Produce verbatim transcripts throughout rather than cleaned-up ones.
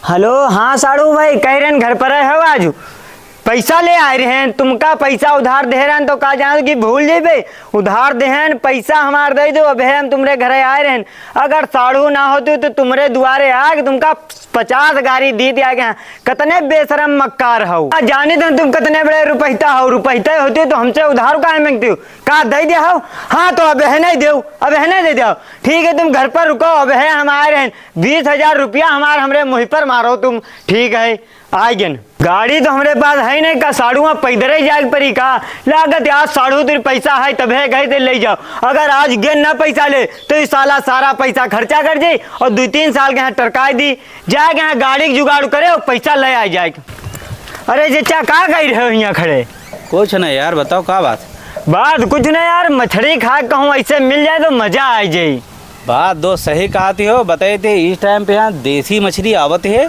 हेलो, हाँ साढ़ू भाई, कह रहेन घर पर है हो आज? पैसा ले आए रहेन, तुमका पैसा उधार दे रहेन तो का जानो कि भूल जेबे? उधार देहेन, पैसा हमार दे दो, अबे हम तुमरे घरे आए रहेन। अगर साढ़ू ना होतू तो तुमरे दुआरे आके तुमका पचास गारी दी दिया गया। कतने बेशरम मक्कार हो। आ, जानी तो तुम कतने बड़े रुपहिता हो, रुपहिता होती तो हमसे उधार काहे मांगती हो? का दे दिया हो? हाँ, तो अबे नहीं देव, अबे नहीं दे दिया। ठीक है, तुम घर पर रुको, अबे हम आए रहेन। बीस हजार रुपया हमार हमरे मुँह पर मारो तुम। ठीक है, आइ गेन। गाड़ी तो हमरे पास है नहीं, का साढ़ुआ पैदरे जाए के परी का? लागत आज साढ़ू तेरे पैसा है तबे गए थे ले जाओ। अगर आज गेन ना पैसा ले तो ये साला सारा पैसा खर्चा कर जाई और दो तीन साल के यहाँ टरकाई दी। जाए के यहाँ गाड़ी के जुगाड़ करे और पैसा ले आ जाए। अरे चचा, का कह रहे हो यहाँ खड़े? कुछ नहीं यार, बताओ का बात? बात कुछ नहीं यार, मछली खा कहूँ ऐसे मिल जाए तो मजा आ जाए। बात दोस्त सही कहती हो, बताए थे इस टाइम पे यहाँ देसी मछली आवत है,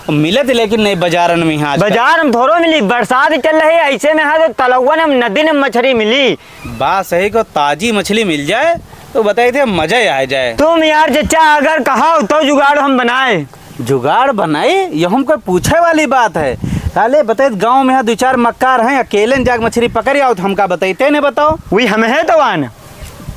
मिलत लेकिन नहीं बाजारन में यहाँ आजकल। बाजार में थोड़ो मिली, बरसात चल रही है, ऐसे में है तो तलौवन में नदी में मछली मिली। बात सही को, ताजी मछली मिल जाए तो बताए थे मजा ही आ जाए। तुम यार चचा अगर कहो तो जुगाड़ हम बनाए। जुगाड़ बनाई, ये हम कोई पूछे वाली बात है? साले बताए गाँव में यहाँ दो चार मक्कार हैं, अकेले जाके मछली पकड़ आओ तो हमका बताइते नहीं बताओ। वही हम है तो आन।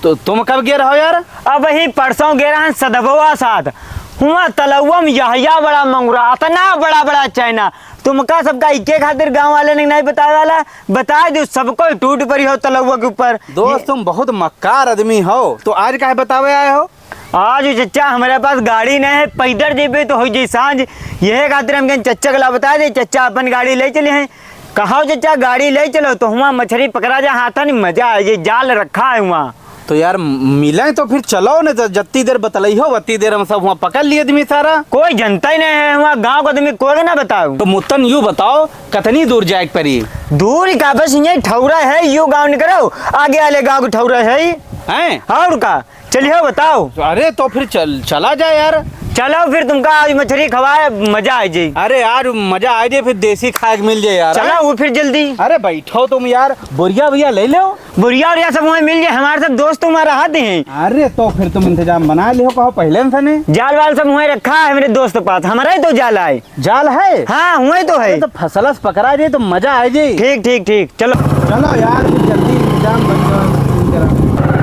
तो तुम कब गे रहो यार? अब ही परसों गे रहन सदबवा साथ। हुआ तलौवा में यहिया बड़ा मंगुरा, अतना बड़ा बड़ा चैना। तुमका सबका इके खातिर गाँव वाले ने नहीं बतावे वाला, बता दो सबको टूट पड़ी हो तलौवा के ऊपर। दोस्त, तुम बहुत मक्कार आदमी हो, तो आज काहे बतावे आए हो? आज चचा हमरे पास गाड़ी नहीं है, पैदल जेबे तो हो जाई सांझ। यही खातिर हम कहें चचा के ला बता दे, चचा अपन गाड़ी ले चले हैं। कहो चचा, गाड़ी ले चलो तो हुआ मछली पकड़ा जा, हाथन मजा आ जाए, जाल रखा है हुआ। तो यार, मिले तो फिर चलो न, ज-, जत्ती देर बतलई हो, वत्ती देर हम सब हुआ पकड़ लिए आदमी सारा। कोई जनता ही नहीं है हुआ, गाँव का आदमी कोई ना बताओ। तो मुत्तन यू बताओ, कतनी दूर जाए के परी? दूर ही का, बस यही ठौरा है, यू गाँव निकलो, आगे वाले गाँव के ठौरा है। हैं? और का? चलिए बताओ। अरे तो फिर चल, चला जाए यार। चलो फिर तुमका आज मछली खवाए, मजा आ जाए। अरे यार मजा आ जाए, फिर देसी खाए के मिल जाए यार। चलो वो फिर जल्दी। अरे बैठो तुम यार, बोरिया भैया ले लो। बोरिया ओरिया सब वहीं मिल जाए, हमारे सब दोस्त वहाँ रहते हैं। अरे तो फिर तुम इंतजाम बना लियो, कहो पहले से नहीं। जाल वाल सब वहीं रखा है मेरे दोस्त के पास, हमारा ही तो जाल आए। जाल है? हाँ, हुए तो है। अरे तो फसलस पकड़ा जाए तो मजा आ जाए। ठीक, ठीक, ठीक, चलो। चलो यार, फिर जल्दी इंतजाम बन जाओ, जल्दी करा।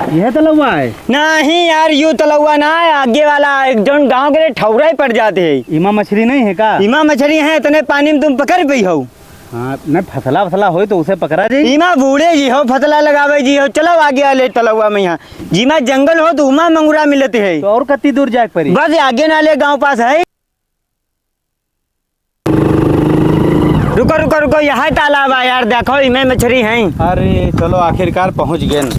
यह तलौवा है? नहीं यार, यू तलौवा ना है, आगे वाला एक जौन गाँव के लिए ठौरा ही पड़ जाते हैं। इमा मछली नहीं है का? इमा मछली है, इतने पानी में तुम पकड़ पई हो। हाँ, नहीं, फसला, फसला होई तो उसे पकड़ा जाई। इमा बूढ़े जी हो, फसला लगावे जी हो, चलो आगे आले तलौवा में यहाँ। जिमा जंगल हो तो उमा मंगुरा मिलत है। तो और कत्ती दूर जाए के पड़ी? बस आगे नाले गाँव पास है। रुको, रुको, रुको, यहाँ तालाब है यार, देखो इमे मछली है। अरे चलो, आखिरकार पहुँच गए।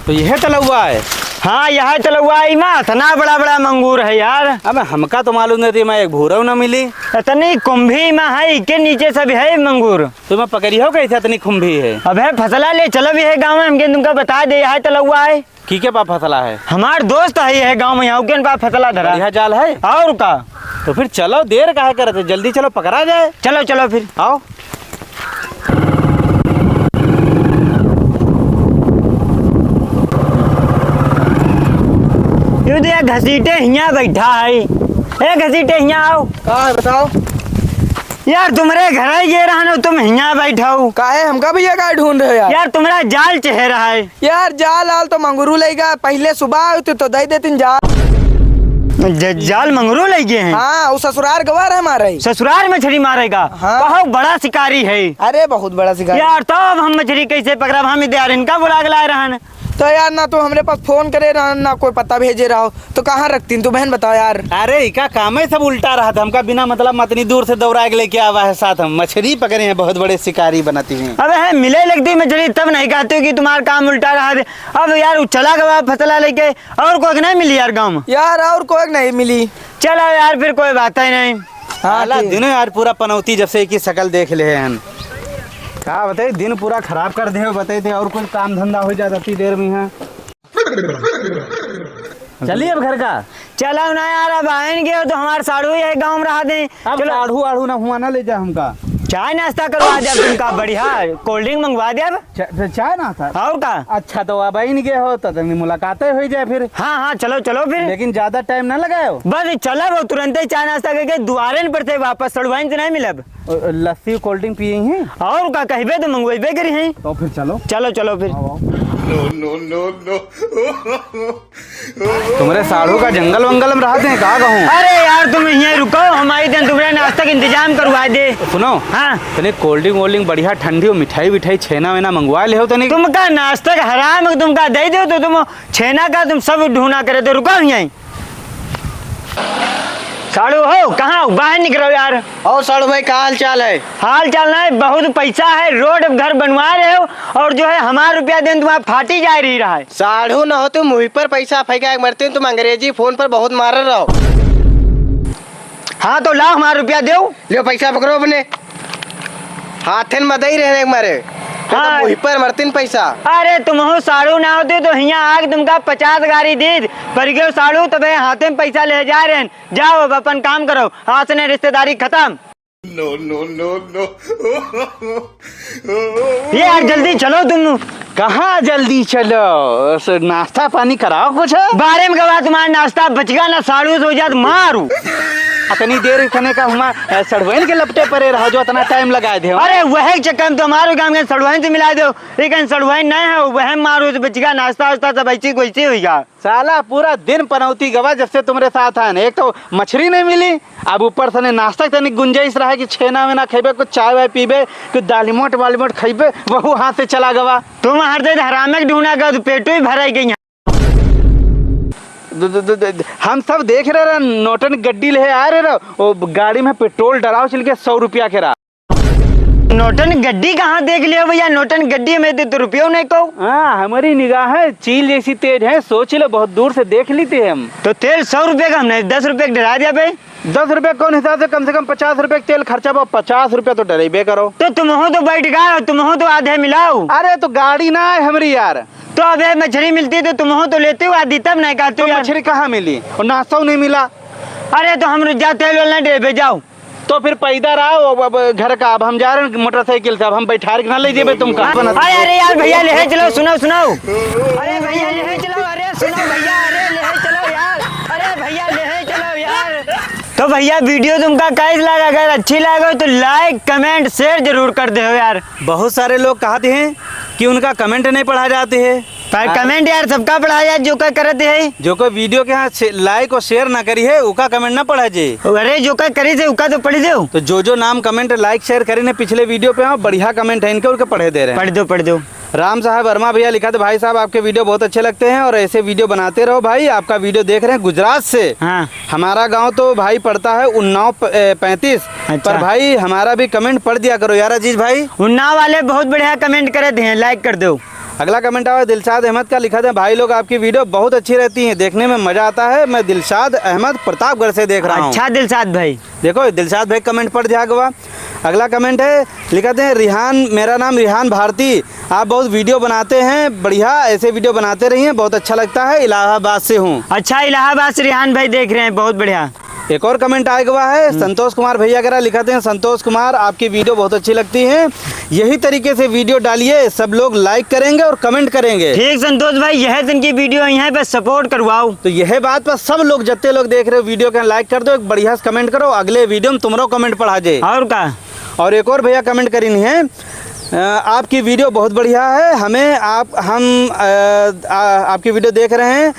तो यह तलौवा है? हाँ, यह तलौवा है, इमा इतना बड़ा बड़ा मंगूर है यार। अब हमका तो मालूम नहीं थी, मैं एक भूरव न मिली। इतनी कुंभी इमा है, इके नीचे सब है मंगूर। तो मैं पकड़ी हो कैसे इतनी कुंभी है? अब है फसला ले चलो भी है गाँव में, हमके तुमका बता दे, यह तलौवा है। की के पास फसला है? हमार दोस्त है, यह गाँव में, यहाँ के पास फसला धरा। बढ़िया जाल है। और का? तो फिर चलो, देर काहे करत है, जल्दी चलो, पकड़ा जाए। चलो, चलो फिर। आओ। यू तो यार घसीटे हियाँ बैठा है। ए घसीटे हियाँ आओ। का है बताओ? यार तुमरे घर ही ये रहनो, तुम हियाँ बैठाओ। काहे हमका भैया का ढूंढ रहे हो यार? यार तुमरा जाल चेहरा है। यार जाल आल तो मंगरू लेगा, पहले सुबह आयो तो, तो दे देतिन जाल। ज-, जाल मंगरू ले गए हैं? हाँ, वो ससुरार गवा रहे मारे। ससुरार मछली मारेगा? हाँ। बहुत बड़ा शिकारी है। अरे बहुत बड़ा शिकारी। यार तब हम मछली कैसे पकड़ब? हम इधर इनका बुला के लाए रहन। तो यार ना तो हमरे पास फोन करे रहन, ना कोई पता भेजे रहो, तो कहाँ रखतीन तू बहन बताओ यार। अरे इका काम है सब उल्टा रहा था, हमका बिना मतलब मतनी दूर से दौड़ा के लेके आवा है साथ, हम मछली पकड़े हैं, बहुत बड़े शिकारी बनाती हैं। अबे है मिले लगती मछली तब नहीं कहते हो कि तुम्हारा काम उल्टा रहा था। अब यार वो चला गवा फसला लेके, और कोई नहीं मिली यार गाँव में? यार और कोई नहीं मिली। चलो यार फिर कोई बात ही नहीं। हाँ, साला ठीक। दिनों यार पूरा पनौती जब से एक ही शकल देख ले हैं। का बताई, दिन पूरा खराब कर दे हो, बताई थे और कुछ काम धंधा हो जाता इतनी देर में यहाँ। चलिए अब घर का। चलो ना यार, अब आएंगे तो हमारे साढ़ू यही गाँव में रहा दे। अब चलो। साढ़ू आढ़ू ना हुआ ना ले जा हमका। चाय नाश्ता करवा देब तुमका, बढ़िया cold drink मंगवा देब। च-, च-, चाय नाश्ता? और का? अच्छा, तो अब आइन गए हो, तो तनी मुलाकात हो जाए फिर। हाँ, हाँ, चलो, चलो फिर। लेकिन ज्यादा time ना लगाओ। बस चलब, तुरंते चाय नाश्ता करके दुआरे न पड़ते वापस, सड़ुआइन से नहीं मिलब। अ, लस्सी, cold drink पिए हैं? और का, कहबे तो मंगवेबे करी हैं। तो फिर चलो। चलो, चलो फिर। आओ, आओ। No, no, no, no। तुमरे साढ़ू का जंगल वंगल में रहते हैं, का कहूँ? अरे यार, तुम यहीं रुको, हम आई थे, तुमरे नाश्ता का इंतजाम करवा दे। सुनो। हाँ। तनी cold drink वोल्ड ड्रिंक बढ़िया ठंडी हो, मिठाई विठाई, छेना वेना मंगवा ले हो तनी। तुमका नाश्ता का हराम है, तुमका दे दो तो तुम छेना का तुम सब ढूंढा करे, तो रुको यहीं। साढ़ू हो, कहाँ हो? बाहर निकलो यार। और साढ़ू भाई, का हाल चाल है? हाल चाल नहीं, बहुत पैसा है, रोड घर बनवा रहे हो, और जो है हमारा रुपया देन तुम्हारा फाटी जा रही रहा है। साढ़ू न हो तुम, मुँह पर पैसा फेंका के मरते हो तुम, अंग्रेजी फोन पर बहुत मार रहे हो। हाँ तो लाओ हमारा रुपया दो। लो पैसा पकड़ो अपने। हाथन में दई रहने के मारे। हाँ। तो मुँह पर मरतीन पैसा। अरे तुम हो साढ़ू ना होते तो हियाँ आके तुमका पचास गाड़ी दीत, पर गयो साढ़ू तबे हाथे में पैसा ले जा रहे हैं। जाओ अब अपन काम करो, आज से रिश्तेदारी खत्म। No, no, no, no। ये यार जल्दी चलो तुम। कहाँ जल्दी चलो? स-, नाश्ता पानी कराओ कुछ। बारे में गवा तुम्हारा नाश्ता बचगा ना, साढ़ू से हो जात मारू। अतनी देर इतने का हुआ, अ, सड़वैन के लपटे परे रहो जो इतना time लगा दे हो। अरे वह चक्कर में तो हमारे गाँव के सड़वैन से मिला दो, लेकिन सड़वैन नहीं है, वह मारू से बचगा नाश्ता वास्ता सब ऐसी को ऐसी हुई गा। साला पूरा दिन पनौती गवा जब से तुमरे साथ हैं। एक तो मछरी नहीं मिली, अब ऊपर से ने नाश्ता के तनिक गुंजाइश रहा कि छेना वेना खइबे, कुछ चाय वाय पीबे, कुछ दालिमोट वालिमोट खइबे, वहू हाथ से चला गवा। तुम हर दे हरामे के ढूंढा गवा, तो पेटो ही भराई गई। दु-, दु-, दु-, दु-, हम सब देख रहे रहे, नोटन गड्डी ले आ रहे रहो, वो गाड़ी में पेट्रोल डराओ चल के सौ रुपया के रहा। नोटन गड्डी कहाँ देख लियो भैया? नोटन गड्डी में तो, तो रुपयो नहीं को। हाँ, हमारी निगाहें चील जैसी तेज हैं, सोच लो, बहुत दूर से देख लेते हैं हम। तो तेल सौ रुपये का हमने दस रुपये का डरा दिया भाई। दस रुपये कौन हिसाब से, कम से कम पचास रुपये का तेल खर्चा बा, पचास रुपये तो डरेबे करो। तो तुम हो तो बैठ गए, तुम हो तो आधे मिलाओ। अरे तो गाड़ी ना है हमारी यार। तो अबे मछली मिलती तो तुम हो तो लेते हो आधी, तब नहीं कहते तो हो यार। मछली कहाँ मिली और नाश्ता नहीं मिला। अरे तो हम जा तेल वेल नहीं डरेबे, जाओ। तो फिर पैदल आओ, अब, अब घर का, अब हम जा रहे हैं मोटरसाइकिल से, अब हम बैठार के ना ले जेबे तुमका। अरे, अरे यार भैया, ले चलो, सुनो, सुनो। अरे भैया, ले चलो, अरे सुनो भैया, अरे ले चलो यार, अरे भैया, ले चलो यार। तो भैया, video तुमका कैसे लगा? अगर अच्छी लगे तो like, comment, share जरूर कर दे हो यार। बहुत सारे लोग कहते हैं कि उनका comment नहीं पढ़ा जाते हैं। पर हाँ। Comment यार सबका पढ़ा जाए, जो का करत है। जो कोई video के यहाँ से like और share ना करी है, उका comment ना पढ़ा जे। अरे जो का करी थे, उका तो पढ़ी दो। तो जो जो नाम comment, like, share करी ने पिछले video पे, हाँ, बढ़िया comment है इनके, उनके पढ़े दे रहे हैं। पढ़ दो, पढ़ दो। राम साहब वर्मा भैया लिखा था, भाई साहब आपके video बहुत अच्छे लगते हैं और ऐसे video बनाते रहो भाई। आपका video देख रहे हैं गुजरात से। हाँ। हमारा गांव तो भाई पड़ता है उन्नाव प-, ए, पैंतीस। अच्छा। पर भाई हमारा भी comment पढ़ दिया करो यार अजीज भाई। उन्नाव वाले बहुत बढ़िया comment करे थे, like कर दो। अगला comment आवा है दिलशाद अहमद का, लिखा था, भाई लोग आपकी video बहुत अच्छी रहती है, देखने में मजा आता है, मैं दिलशाद अहमद प्रतापगढ़ से देख रहा हूँ। अच्छा दिलशाद भाई। देखो दिलशाद भाई comment पढ़ दिया गवा। अगला comment है, लिखा थे, रिहान, मेरा नाम रिहान भारती, आप बहुत video बनाते हैं, बढ़िया, ऐसे video बनाते रहिए, बहुत अच्छा लगता है, इलाहाबाद से हूँ। अच्छा, इलाहाबाद से रिहान भाई देख रहे हैं, बहुत बढ़िया। एक और comment आए हुआ है, हम्म। संतोष कुमार भैया करा लिखा थे, संतोष कुमार, आपकी video बहुत अच्छी लगती है, यही तरीके से video डालिए, सब लोग like करेंगे और comment करेंगे। ठीक संतोष भाई, यह दिन की video यहीं पे support करवाओ। तो यह बात पर सब लोग, जत्ते लोग देख रहे हो video के, like कर दो, एक बढ़िया से comment करो, अगले video में तुम्हारा comment पढ़ा जाए। और का? और एक और भैया comment करी नहीं है, अ, आपकी video बहुत बढ़िया है, हमें आप, हम, अ, आ, आपकी video देख रहे हैं।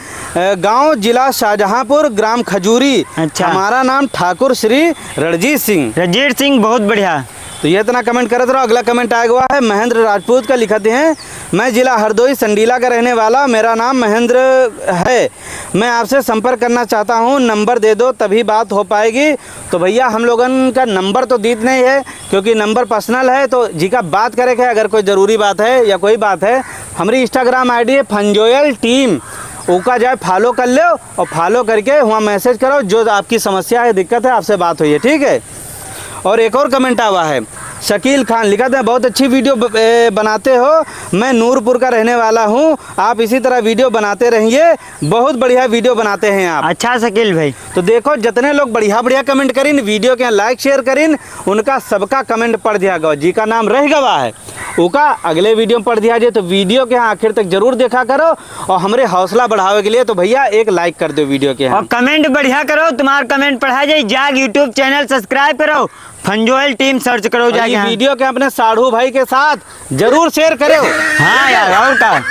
अ, गांव जिला शाहजहांपुर, ग्राम खजूरी। अच्छा। हमारा नाम ठाकुर श्री रणजीत सिंह। रणजीत सिंह, बहुत बढ़िया। तो ये इतना comment करत रहो। अगला comment आया हुआ है महेंद्र राजपूत का, लिखते हैं, मैं जिला हरदोई संडीला का रहने वाला, मेरा नाम महेंद्र है, मैं आपसे संपर्क करना चाहता हूँ, number दे दो तभी बात हो पाएगी। तो भैया हम लोगन का number तो दीत नहीं है, क्योंकि number personal है, तो जिका बात करे के अगर कोई ज़रूरी बात है या कोई बात है, हमारी Instagram ID है फंजोयल टीम, ओका जाए follow कर लो और follow करके वहाँ message करो, जो आपकी समस्या है, दिक्कत है, आपसे बात हुई है, ठीक है। और एक और comment आवा है, शकील खान लिखत हैं, "बहुत अच्छी वीडियो ब-, ए, बनाते हो, मैं नूरपुर का रहने वाला हूँ, आप इसी तरह वीडियो बनाते रहिए, बहुत बढ़िया वीडियो बनाते हैं आप।" अच्छा शकील भाई। तो देखो, जितने लोग बढ़िया बढ़िया कमेंट करिन, वीडियो के यहाँ लाइक शेयर करिन, उनका सबका कमेंट पढ़ दिया गवा, जी का नाम रह गवा है, उका अगले वीडियो में पढ़ दिया जाए। तो वीडियो के यहाँ आखिर तक जरूर देखा करो और हमरे हौसला बढ़ावे के लिए तो भैया एक लाइक कर दो वीडियो के यहाँ। और कमेंट बढ़िया करो, तुम्हार कमेंट पढ़ा जाए। जाग YouTube चैनल सब्सक्राइब करो, फंजोयल टीम सर्च करो और जाके। ये हाँ। वीडियो के अपने साढ़ू भाई के साथ जरूर शेयर करो। हाँ यार, और का?